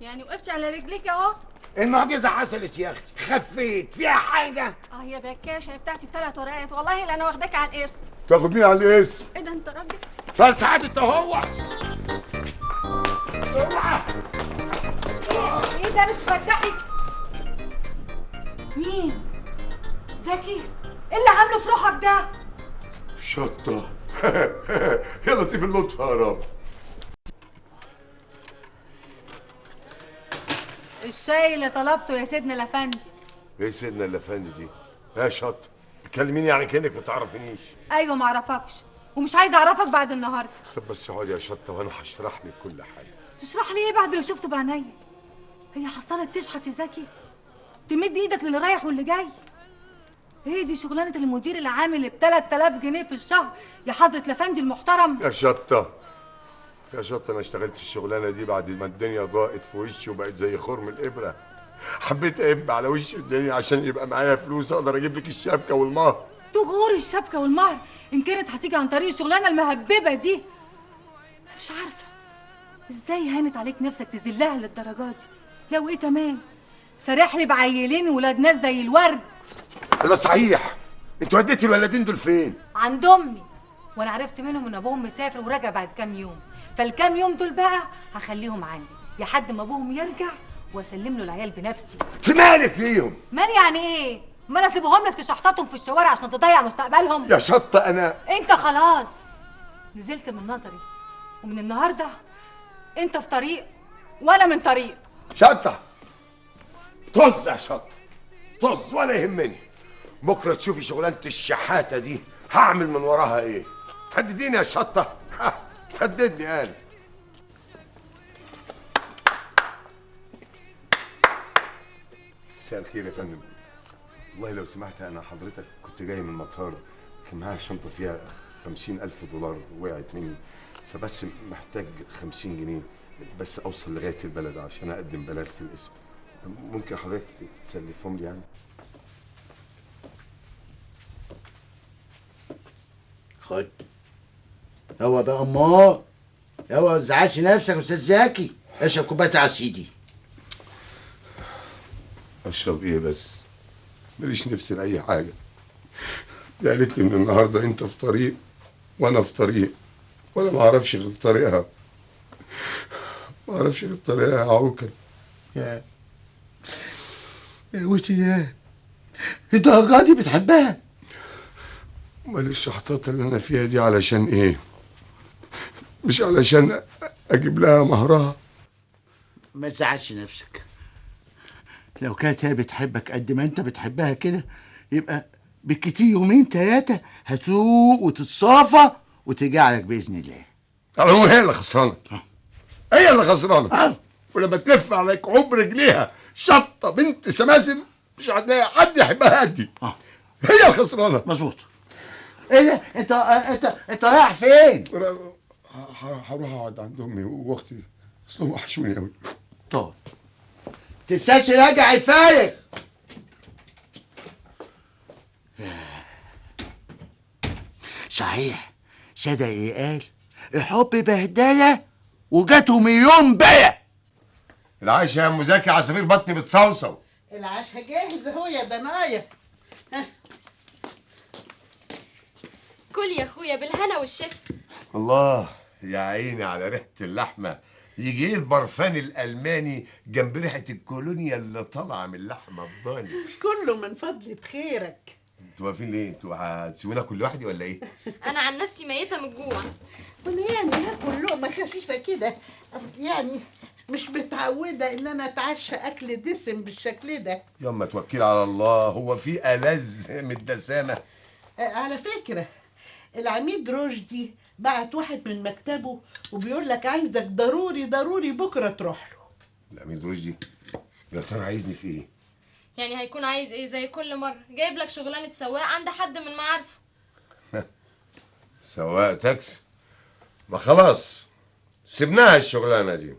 S14: يعني وقفتي على رجليك اهو؟
S13: المعجزة حصلت يا اختي، خفيت فيها حاجة؟
S14: يا بكاشه بتاعتي ب3 ورقات، والله لا انا واخداك على القسم.
S1: تاخد مين على القسم؟
S14: ايه ده انت راجل؟
S13: فسعادة اهو. اوعى.
S4: ايه ده مش فتحي؟ مين؟ زكي؟ ايه اللي عامله في روحك ده؟
S1: شطه. يا لطيف اللطف يا رب.
S4: الشاي اللي طلبته يا سيدنا الافندي.
S1: ايه سيدنا الافندي دي؟ يا شط بتكلميني يعني كانك ما تعرفينيش.
S4: ايوه ما اعرفكش ومش عايزه اعرفك بعد النهارده.
S1: طب بس اقعدي يا شطه وانا هشرح لك كل حاجة.
S4: تشرح لي ايه بعد اللي شفته بعينيا؟ هي حصلت تشحت يا زكي؟ تمد ايدك للي رايح واللي جاي؟ ايه دي شغلانة المدير العام اللي ب 3000 جنيه في الشهر يا حضره الافندي المحترم؟
S1: يا شطه يا شطه، انا اشتغلت الشغلانة دي بعد ما الدنيا ضاقت في وشي وبقت زي خرم الابره. حبيت اقب على وش الدنيا عشان يبقى معايا فلوس اقدر اجيب لك الشبكة والمهر.
S4: تغور الشبكة والمهر ان كانت هتيجي عن طريق الشغلانة المهببه دي. انا مش عارفه ازاي هانت عليك نفسك تذلها للدرجة دي. لو ايه تمام سارح لي بعيلين ولاد ناس زي الورد.
S1: لا صحيح، انتوا وديتي الولدين دول فين؟
S4: عند امي، وانا عرفت منهم ان ابوهم مسافر وراجع بعد كام يوم، فالكام يوم دول بقى هخليهم عندي لحد ما ابوهم يرجع واسلم له العيال بنفسي.
S1: انت مالك ليهم؟
S4: مال يعني ايه؟ ما انا اسيبهم لك تشحططهم في الشوارع عشان تضيع مستقبلهم؟
S1: يا شطه انا
S4: انت خلاص نزلت من نظري، ومن النهارده انت في طريق وانا من طريق.
S1: شطه طز يا شطه طز، ولا يهمني. بكره تشوفي شغلانة الشحاته دي هعمل من وراها ايه. تهدديني يا شطه؟ تهددني انا. مساء الخير يا فندم. والله لو سمحت، انا حضرتك كنت جاي من المطار، كان معايا شنطه فيها 50,000 دولار وقعت مني، فبس محتاج 50 جنيه بس اوصل لغاية البلد عشان اقدم بلاغ في الاسم. ممكن حضرتك تسلفهم لي يعني؟
S6: خد. هو بقى امال، هو ما تزعلش نفسك يا استاذ زكي، اشرب كوباية عصير دي.
S1: اشرب ايه بس؟ ماليش نفسي لاي حاجة. دي قالت لي من النهارده انت في طريق وانا في طريق، وانا ما اعرفش غير طريقها. ما اعرفش غير طريقها يا عوكل.
S6: يا وتي يا الدرجة دي بتحبها؟
S1: امال الشحطات اللي انا فيها دي علشان ايه؟ مش علشان اجيب لها مهرها؟
S6: ما تزعلش نفسك، لو كانت هي بتحبك قد ما انت بتحبها كده يبقى بالكتير يومين تلاتة هتروق وتتصافى وترجع لك باذن الله.
S1: هو هي اللي خسرانة. هي اللي خسرانة. ولما تلف عليك عمر رجليها شطه بنت سماسم مش هتلاقي حد يحبها قدي. هي الخسرانه.
S6: مظبوط. ايه ده؟ انت انت انت رايح فين؟
S1: هروح اقعد عند امي واختي، اصلهم وحشوني قوي.
S6: طب تنساش راجع الفارغ. صحيح صدق ايه قال؟ الحب بهدله وجاته مليون بلا.
S1: العشاء يا ام زكي، عصافير بطني بتصوصو.
S2: العشاء جاهز اهو يا دنايا.
S15: كل يا اخويا بالهنا والشفا.
S1: الله يا عيني على ريحه اللحمة، يجي ايه البرفان الالماني جنب ريحه الكولونيا اللي طالعه من اللحمة الضاني.
S2: كله من فضلة خيرك.
S1: انتوا واقفين ليه؟ انتوا هتسيبونا كل لوحدي ولا ايه؟
S15: انا عن نفسي ميته من الجوع.
S2: وانا يعني هاكل لقمة خفيفة كده، اصل يعني مش متعوده ان انا اتعشى اكل دسم بالشكل ده.
S1: ياما توكلي على الله، هو في ألذ من الدسامه؟
S2: على فكرة العميد رشدي بعت واحد من مكتبه وبيقول لك عايزك ضروري ضروري بكره تروح له.
S1: العميد رشدي يا ترى عايزني في ايه؟
S15: يعني هيكون عايز ايه؟ زي كل مرة جايب لك شغلانة سواق عند حد من معارفه.
S1: سواق تاكسي؟ ما خلاص سيبناها الشغلانة دي.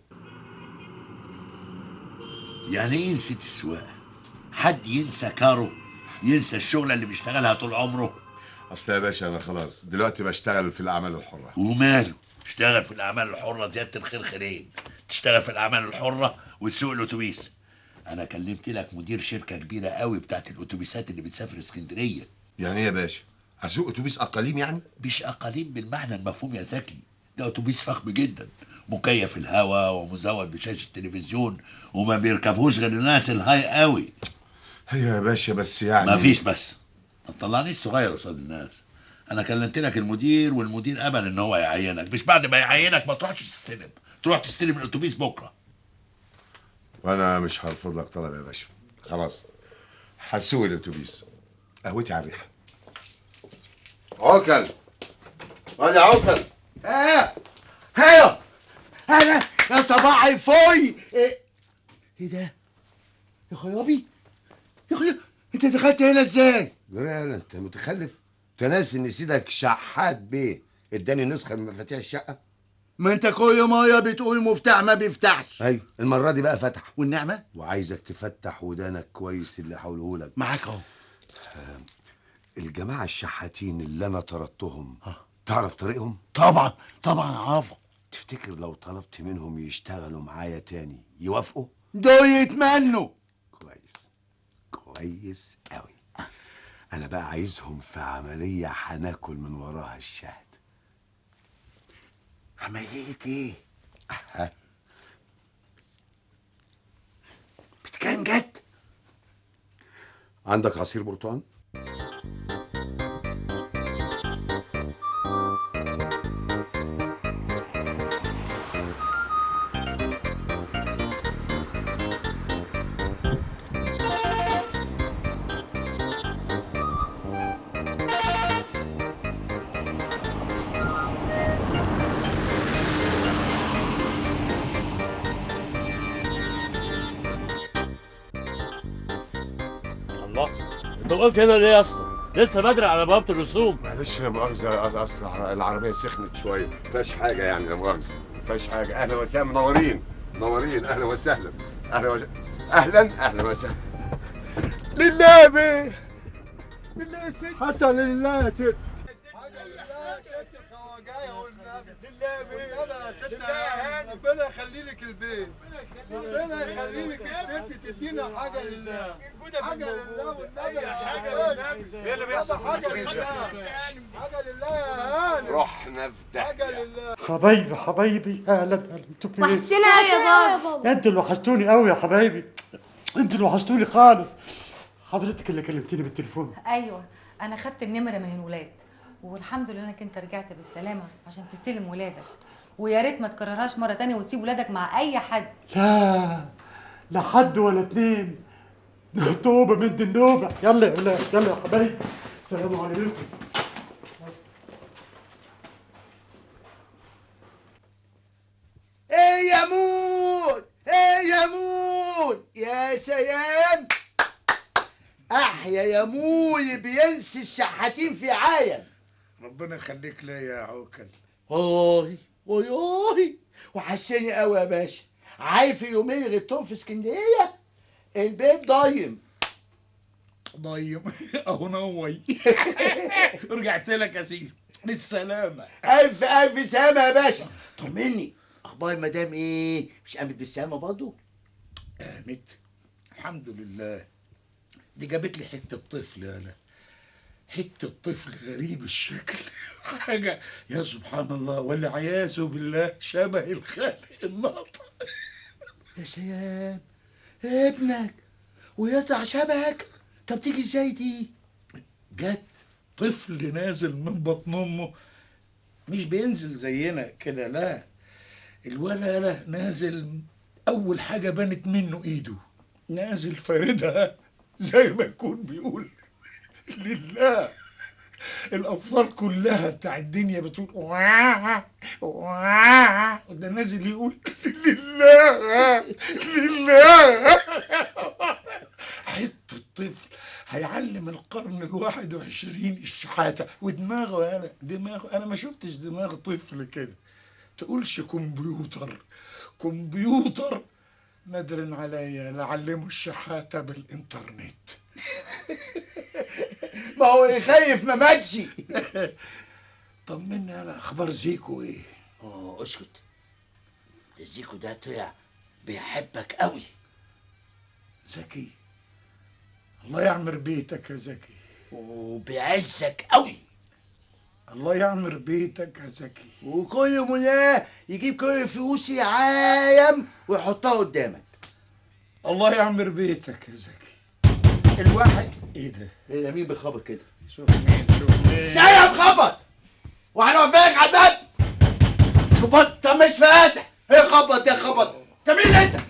S13: يعني ايه نسيت السواقة؟ حد ينسى كاره؟ ينسى الشغلة اللي بيشتغلها طول عمره؟
S1: اصل يا باشا انا خلاص دلوقتي بشتغل في الاعمال الحرة.
S13: وماله؟ اشتغل في الاعمال الحرة زيادة الخير خيرين، تشتغل في الاعمال الحرة وتسوق الاتوبيس. انا كلمت لك مدير شركة كبيرة قوي بتاعت الاتوبيسات اللي بتسافر اسكندرية.
S1: يعني ايه يا باشا؟ هسوق اتوبيس اقاليم يعني؟
S13: مش اقاليم بالمعنى المفهوم يا زكي، ده اتوبيس فخم جدا، مكيف الهواء ومزود بشاشة تلفزيون وما بيركبهوش غير الناس ال high قوي.
S1: ايوه يا باشا بس يعني
S13: ما فيش بس، ما تطلعنيش صغير قصاد الناس. انا كلمت لك المدير والمدير قبل ان هو يعينك، مش بعد ما يعينك ما تروحش تستلم، تروح تستلم الاتوبيس بكره.
S1: وانا مش هرفض لك طلب يا باشا. خلاص هسوق الاتوبيس، قهوتي على الريحة. عوكل، وادي عوكل.
S6: ايه هيو، اهلا يا صباح الفل. ايه ده يا خيابي؟ يا خيابي انت دخلت هنا ازاي؟
S1: لا انت متخلف، انت ناسي ان سيدك شحات بيه اداني نسخه من مفاتيح الشقة.
S6: ما انت كل مية بتقول مفتاح ما بيفتحش.
S1: ايوه المرة دي بقى فتح.
S6: والنعمة؟
S1: وعايزك تفتح ودانك كويس اللي هقوله لك.
S6: معاك اهو.
S1: الجماعة الشحاتين اللي انا طردتهم، تعرف طريقهم؟
S6: طبعا طبعا عارفه.
S1: تفتكر لو طلبت منهم يشتغلوا معايا تاني يوافقوا؟
S6: دول يتمنوا.
S1: كويس كويس قوي. انا بقى عايزهم في عملية هناكل من وراها الشهد.
S6: عملية ايه؟ بتتكلم جد؟
S1: عندك عصير برتقال؟
S10: انت وقفت هنا ليه يا اسطى؟ لسه بدري على بوابة الرسوم.
S1: معلش لا مؤاخذة، اصل العربية سخنت شوية، ما فيهاش حاجة يعني، لا مؤاخذة، ما فيهاش حاجة. أهلا وسهلا، منورين منورين، أهلا وسهلا، أهلا وسهلا، أهلا أهلا وسهلا.
S6: لله بيه، لله يا ست حسن، لله يا ست، حاجة لله يا ست الخواجاية والنبي، لله بيه، والنبي يا ست، ربنا يخلي لك البيت، ربنا يخلي لك الست، تدينا حاجة لله، حاجة لله والنبي، حاجة لله.
S1: ايه اللي بيحصل؟
S6: حاجة لله، حاجة لله يا هاني،
S1: رحنا في داهية.
S6: حاجة لله.
S8: حبايبي حبايبي، اهلا اهلا، انتوا فين؟
S15: وحشنا يا بابا.
S8: انتوا اللي وحشتوني قوي يا حبايبي، انتوا اللي وحشتوني خالص. حضرتك اللي كلمتيني بالتليفون؟
S4: ايوه، انا خدت النمرة من الولاد، والحمد لله انك انت رجعت بالسلامة عشان تستلم ولادك، ويا ريت ما تكررهاش مرة تانية وتسيب ولادك مع اي حد.
S8: لا لا حد ولا اتنين، توبه من النوبة. يلا يا ولاد، يلا يا حبايبي، السلام عليكم.
S6: ايه يا مون، ايه يا مون، يا سلام، احيا يا مول بينسي الشحاتين في عايم.
S5: ربنا يخليك ليا يا عوكل.
S6: هاي وياي، وحشني قوي يا باشا. عارف يومين غبتهم في اسكندرية البيت ضايم
S5: ضايم اهو نوي. رجعت لك يا سيدي بالسلامة.
S6: الف الف سلامه يا باشا. طمني، اخبار المدام ايه؟ مش قامت بالسلامة برضه؟
S5: قامت الحمد لله. دي جابت لي حتة طفل، يالا حتة طفل غريب الشكل، حاجة يا سبحان الله، والعياذ بالله شبه الخالق الناطق.
S6: يا سلام، ابنك ويطلع شبهك؟ طب تيجي ازاي دي؟
S5: جت طفل نازل من بطن امه، مش بينزل زينا كده، لا الولا لا نازل اول حاجة بانت منه ايده، نازل فاردها زي ما يكون بيقول لله. الأطفال كلها بتاع الدنيا بتقول واه واه، وده نازل يقول لله لله. حتة الطفل هيعلم القرن 21 الشحاتة، ودماغه أنا دماغه، أنا ما شفتش دماغ طفل كده، تقولش كمبيوتر كمبيوتر. نادر عليا لعلمه الشحاتة بالإنترنت.
S6: ما هو يخيف ما ماتش.
S5: طمني على اخبار زيكو ايه؟
S6: اسكت، ده زيكو ده طلع بيحبك قوي.
S5: زكي الله يعمر بيتك يا زكي،
S6: وبيعزك قوي.
S5: الله يعمر بيتك يا زكي.
S6: وكل مناه يجيب كل فلوسي عايم ويحطها قدامك.
S5: الله يعمر بيتك يا زكي. الواحد ايه ده؟
S6: ايه ده؟ مين بيخبط كده؟
S5: شوف مين، شوف مين.
S6: ازاي بخبط؟ واحنا واقفين على الباب؟ شوف انت مش فاتح، ايه خبط يا خبط؟ انت مين انت؟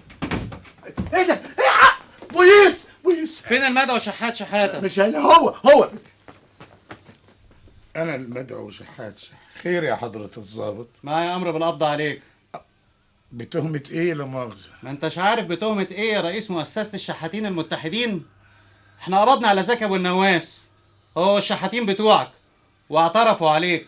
S16: المدعو شحات شحاته؟
S6: مش انا، هو
S5: انا المدعو شحات شحاته. خير يا حضرة الضابط؟
S16: معايا امر بالقبض عليك.
S5: بتهمة ايه لا مؤاخذة؟
S16: ما انتش عارف بتهمة ايه يا رئيس مؤسسة الشحاتين المتحدين؟ احنا قبضنا على زكي ابو النواس، هو الشحاتين بتوعك، واعترفوا عليك.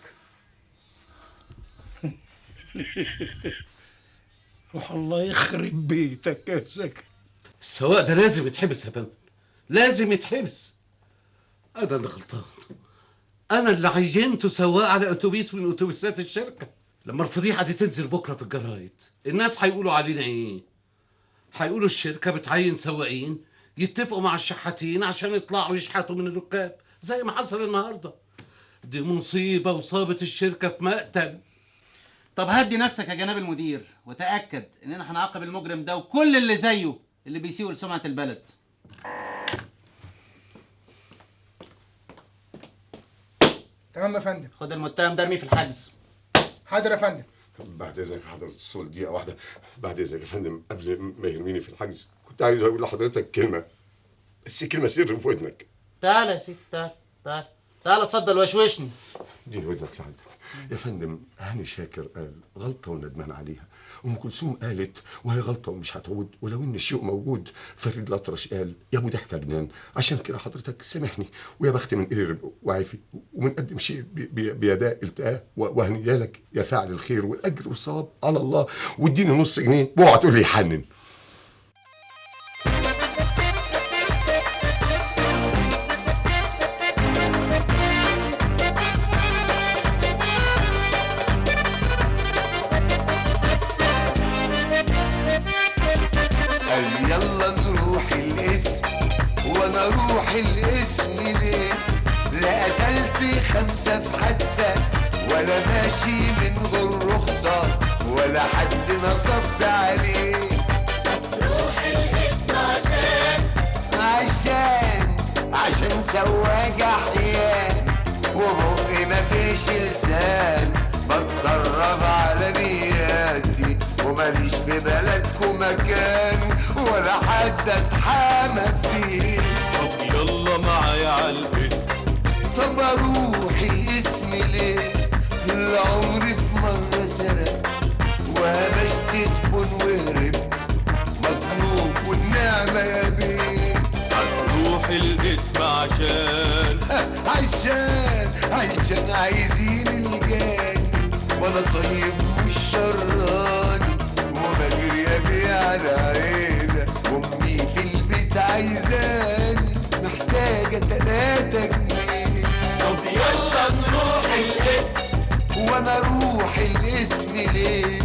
S5: روح الله يخرب بيتك يا زكي.
S17: السواق ده لازم يتحبس يا فندم، لازم يتحبس. انا اللي غلطان، انا اللي عينته سواق على اتوبيس من اتوبيسات الشركة. لما الفضيحة دي تنزل بكره في الجرايد الناس هيقولوا علينا ايه؟ هيقولوا الشركة بتعين سواقين يتفقوا مع الشحاتين عشان يطلعوا يشحتوا من الركاب زي ما حصل النهارده. دي مصيبة وصابت الشركة في مقتل.
S16: طب هدي نفسك يا جناب المدير، وتاكد اننا هنعاقب المجرم ده وكل اللي زيه اللي بيسيئوا لسمعه البلد.
S18: تمام يا فندم.
S16: خد المتهم ده ارميه في الحجز.
S18: حاضر يا فندم.
S1: بعد اذنك حضرة الصول دقيقة واحدة. بعد اذنك يا فندم، قبل ما يرميني في الحجز كنت عايز اقول لحضرتك كلمة، بس كلمة سر في ودنك.
S16: تعالى يا سيدي، تعالى تعالى تعالى، اتفضل وشوشني.
S1: اديني ودنك سعادتك يا فندم. هاني شاكر قال غلطة وندمان عليها، أم كلثوم قالت وهي غلطة ومش هتعود ولو إن الشوق موجود. فريد الأطرش قال يا أبو ضحكة جنان. عشان كده حضرتك سامحني، ويا بخت من قرب وعافي ومن قدم شيء بيداه التقاه، وهنيالك يا فاعل الخير والأجر والصواب على الله. واديني نص جنيه واوعى تقول لي يحنن.
S19: الاسم ليه؟ لا قتلت 5 في حادثة، ولا ماشي من غير رخصة، ولا حد نصبت عليه. روح الاسم عشان عشان سواق أحيان، وبقي مفيش لسان، بتصرف على نياتي، وماليش في بلدكم مكان، ولا حد اتحامى فيه.
S20: يلا معايا على الاسم.
S19: طب اروح الاسم ليه؟ العمر في مرة سرق، وهبشت زبون وهرب، مظلوم والنعمة يا بيه.
S20: هتروح الاسم عشان
S19: عشان عايزين الجاني، وانا طيب مش شراني، وبجري يا بيه على عينك، وامي في البيت عايزاني، محتاجة 3 جنيه.
S20: طب يلا نروح الاسم.
S19: وانا اروح الاسم ليه؟